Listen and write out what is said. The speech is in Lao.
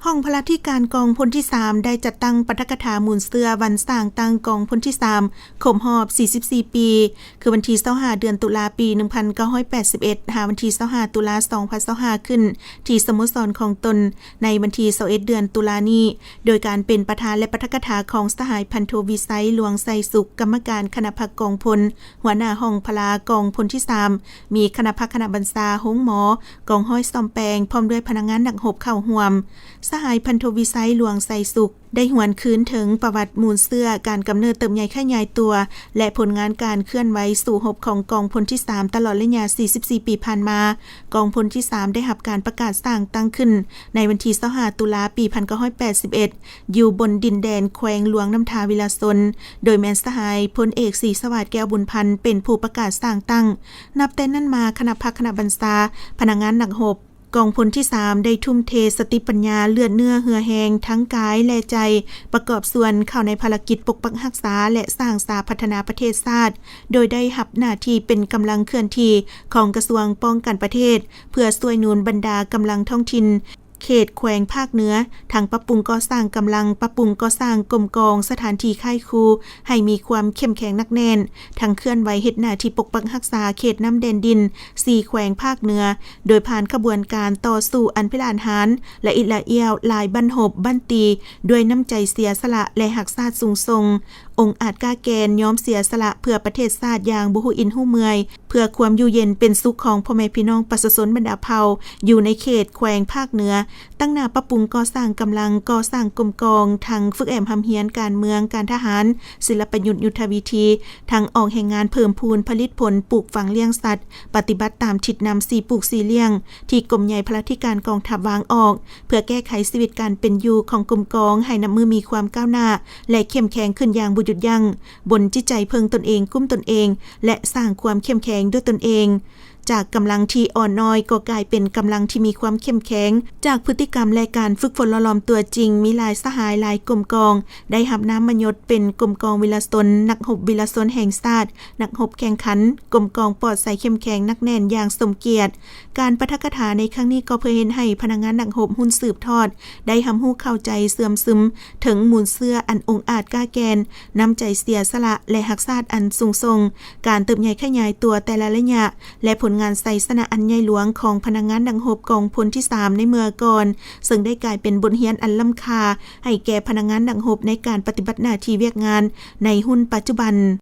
ຫ້ອງພະລາທິການກອງພົນທີສາມ ໄດ້ຈັດຕັ້ງປາຖະກະຖາມູນເຊື້ອວັນສ້າງຕັ້ງກອງພົນທີສາມ ຄົບຮອບສີ່ສິບສີ່ປີ ຄືວັນທີຊາວຫ້າ ເດືອນຕຸລາ ປີໜຶ່ງພັນເກົ້າຮ້ອຍແປດສິບເອັດ ຫາວັນທີຊາວຫ້າ ຕຸລາ ສອງພັນຊາວຫ້າ ຂຶ້ນທີ່ສະໂມສອນຂອງຕົນ ໃນວັນທີຊາວເອັດ ເດືອນຕຸລານີ້ ໂດຍການເປັນປະທານ ແລະ ປາຖະກະຖາຂອງສະຫາຍພັນໂທວິໄຊ ຫຼວງໄຊສຸກ ກຳມະການຄະນະພັກກອງພົນ, ຫົວໜ້າຫ້ອງພະລາກອງພົນທີສາມ, ມີຄະນະພັກຄະນະບັນຊາ, ໂຮງໝໍ, ກອງຮ້ອຍສ້ອມແປງ ພ້ອມດ້ວຍພະນັກງານນັກຮົບເຂົ້າຮ່ວມ. ສະຫາຍພັນໂທວິໄຊ ຫຼວງໄຊສຸກ ໄດ້ຫວນຄືນເຖິງປະຫວັດມູນເຊື້ອ, ການກຳເນີດເຕີບໃຫຍ່ຂະຫຍາຍຕົວ ແລະ ຜົນງານການເຄື່ອນໄຫວສູ້ຮົບຂອງກອງພົນທີສາມ ຕະຫຼອດໄລຍະສີ່ສິບສີ່ປີຜ່ານມາ. ກອງພົນທີສາມ ໄດ້ຮັບການປະກາດສ້າງຕັ້ງຂຶ້ນໃນວັນທີຊາວຫ້າ ຕຸລາ ປີໜຶ່ງພັນເກົ້າຮ້ອຍແປດສິບເອັດ ຢູ່ບົນດິນແດນແຂວງຫຼວງນ້ຳທາວິລະຊົນ ໂດຍແມ່ນສະຫາຍພົນເອກ ສີສະຫວາດ ແກ້ວບຸນພັນ ເປັນຜູ້ປະກາດສ້າງຕັ້ງ. ນັບແຕ່ນັ້ນມາ ຄະນະພັກຄະນະບັນຊາ, ພະນັກງານນັກຮົບ ກອງພົນທີສາມ ໄດ້ທຸ່ມເທສະຕິປັນຍາ, ເລືອດເນື້ອເຫື່ອແຮງ ທັງກາຍ ແລະ ໃຈ ປະກອບສ່ວນເຂົ້າໃນພາລະກິດປົກປັກຮັກສາ ແລະ ສ້າງສາພັດທະນາປະເທດຊາດ, ໂດຍໄດ້ຮັບໜ້າທີ່ເປັນກຳລັງເຄື່ອນທີ່ຂອງກະຊວງປ້ອງກັນປະເທດ ເພື່ອຊ່ວຍໜູນບັນດາກຳລັງທ້ອງຖິ່ນ ເຂດແຂວງພາກເໜືອ, ທັງປັບປຸງກໍ່ສ້າງກຳລັງ, ປັບປຸງກໍ່ສ້າງກົມກອງ, ສະຖານທີ່ຄ້າຍຄູ່ໃຫ້ມີຄວາມເຂັ້ມແຂງໜັກແໜ້ນ, ທັງເຄື່ອນໄຫວເຮັດໜ້າທີ່ປົກປັກຮັກສາເຂດນ້ຳແດນດິນສີ່ແຂວງພາກເໜືອ, ໂດຍຜ່ານຂະບວນການຕໍ່ສູ້ອັນພິລານຮານ ລະອິດລະອ້ຽວ, ຫຼາຍບັ້ນຮົບບັ້ນຕີ, ດ້ວຍນ້ຳໃຈເສຍສະຫຼະ ແລະ ຮັກຊາດສູງສົ່ງ, ອົງອາດກ້າແກ່ນ, ຍອມເສຍສະຫຼະເພື່ອປະເທດຊາດຢ່າງບໍ່ຮູ້ອິນຮູ້ເມື່ອຍ, ເພື່ອຄວາມຢູ່ເຢັນເປັນສຸກຂອງພໍ່ແມ່ພີ່ນ້ອງປະຊາຊົນບັນດາເຜົ່າ ຢູ່ໃນເຂດແຂວງພາກເໜືອ, ຕັ້ງໜ້າປັບປຸງກໍ່ສ້າງກຳລັງ, ກໍ່ສ້າງກົມກອງ, ທັງຝຶກແອບຮ່ຳຮຽນການເມືອງ, ການທະຫານ, ສິລະປະຍຸດ, ຍຸດທະວິທີ, ທັງອອກແຮງງານເພີ່ມພູນຜະລິດຜົນ, ປູກຝັງລ້ຽງສັດ, ປະຕິບັດຕາມທິດນຳສີ່ປູກສີ່ລ້ຽງ ທີ່ກົມໃຫຍ່ພະລາທິການກອງທັບວາງອອກ, ເພື່ອແກ້ໄຂຊີວິດການເປັນຢູ່ຂອງກົມກອງໃຫ້ນັບມື້ມີຄວາມກ້າວໜ້າ ແລະ ເຂັ້ມແຂງຂຶ້ນຢ່າງບໍ່ຢຸດຢັ້ງ, ບົນຈິດໃຈເພິ່ງຕົນເອງ, ກຸ້ມຕົນເອງ ແລະ ສ້າງຄວາມເຂັ້ມແຂງດ້ວຍຕົນເອງ. ຈາກກຳລັງທີ່ອ່ອນນ້ອຍກໍກາຍເປັນກຳລັງທີ່ມີຄວາມເຂັ້ມແຂງ. ຈາກພຶດຕິກຳ ແລະ ການຝຶກຝົນຫຼໍ່ຫຼອມຕົວຈິງ, ມີຫຼາຍສະຫາຍ, ຫຼາຍກົມກອງ ໄດ້ຮັບນາມມະຍົດເປັນກົມກອງວິລະຊົນ, ນັກຮົບວິລະຊົນແຫ່ງຊາດ, ນັກຮົບແຂ່ງຂັນ, ກົມກອງປອດໃສເຂັ້ມແຂງໜັກແໜ້ນຢ່າງສົມກຽດ. ການປາຖະກະຖາໃນຄັ້ງນີ້ກໍເພື່ອເຮັດໃຫ້ພະນັກງານນັກຮົບຮຸ່ນສືບທອດ ໄດ້ຮັບຮູ້ເຂົ້າໃຈເຊື່ອມຊຶມເຖິງມູນເຊື້ອອັນອົງອາດກ້າແກ່ນ, ນ້ຳໃຈເສຍສະຫຼະ ແລະ ຮັກຊາດອັນສູງສົ່ງ, ການເຕີບໃຫຍ່ຂະຫຍາຍຕົວແຕ່ລະໄລຍະ ແລະ ຜົນງານໄຊຊະນະອັນໃຫຍ່ຫຼວງຂອງພະນັກງານນັກຮົບກອງພົນທີສາມໃນເມື່ອກ່ອນ, ເຊິ່ງໄດ້ກາຍເປັນບົດຮຽນອັນລ້ຳຄ່າໃຫ້ແກ່ພະນັກງານນັກຮົບໃນການປະຕິບັດໜ້າທີ່ວຽກງານໃນຮຸ່ນປັດຈຸບັນ.